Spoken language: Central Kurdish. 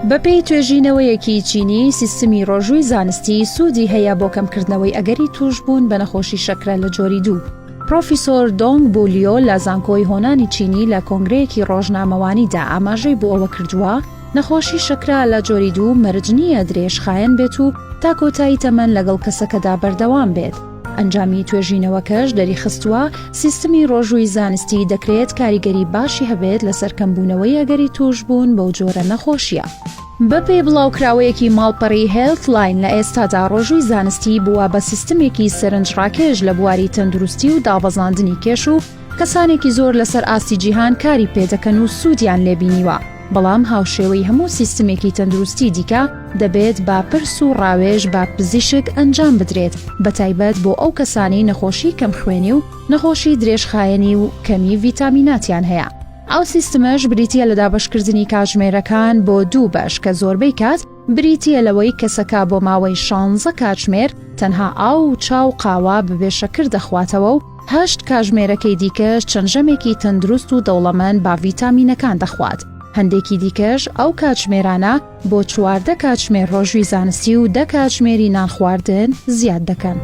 بەپێی توێژینەوەیەکی چینی، سیستمی ڕۆژووی زانستی سوودی هەیە بۆ کەمکردنەوەی ئەگەری تووشبوون بە نەخۆشی شەکرە لە جۆری دوو. پرۆفیسۆر دۆنگ بو لیۆ لە زانکۆی هۆنانی چینی لە کۆنگرەیەکی ڕۆژنامەوانیدا ئاماژەی بۆ ئەوە کردووە، نەخۆشی شەکرە لە جۆری دوو مەرج نییە درێژخایەن بێت و تا کۆتایی تەمەن لەگەڵ کەسەکەدا بەردەوام بێت. ئەنجامی توێژینەوەکەش دەریخستووە، سیستمی ڕۆژووی زانستی دەکرێت کاریگەری باشی هەبێت لەسەر کەمبوونەوەی ئەگەری تووشبوون بەو جۆرە نەخۆشییە. بەپێی بڵاوکراوەیەکی ماڵپەڕی Healthline لە ئێستادا ڕۆژووی زانستی بووە بە سیستمێکی سەرنجڕاکێش لە بواری تەندروستی و دابەزاندنی کێش و کەسانێکی زۆر لەسەر ئاستی جیهان کاری پێدەکەن و سوودیان لێبینیوە، بەڵام هاوشێوەی هەموو سیستمێکی تەندروستی دیکە دەبێت بە پرس و ڕاوێژ بە پزیشک ئەنجام بدرێت بەتایبەت بۆ ئەو کەسانەی نەخۆشی کەمخوێنی و نەخۆشی درێژخایەنی و کەمی ڤیتامیناتیان هەیە. ئەو سیستمەش بریتییە لە دابەشکردنی کاتژمێرەکان بۆ دوو بەش کە زۆربەی کات بریتییە لەوەی کەسەکە بۆ ماوەی شانزە کاتژمێر تەنها ئاو و چا و قاوە بەبێ شەکر دەخواتەوە و هەشت کاژمێرەکەی دیکەش چەند ژەمێکی تەندروست و دەوڵەمەند بە ڤیتامینەکان دەخوات، هەندێکی دیکەش ئەو کاتژمێرانە بۆ 14 کاتژمێر ڕۆژووی زانستی و دە کاتژمێری نانخواردن زیاد دەکەن.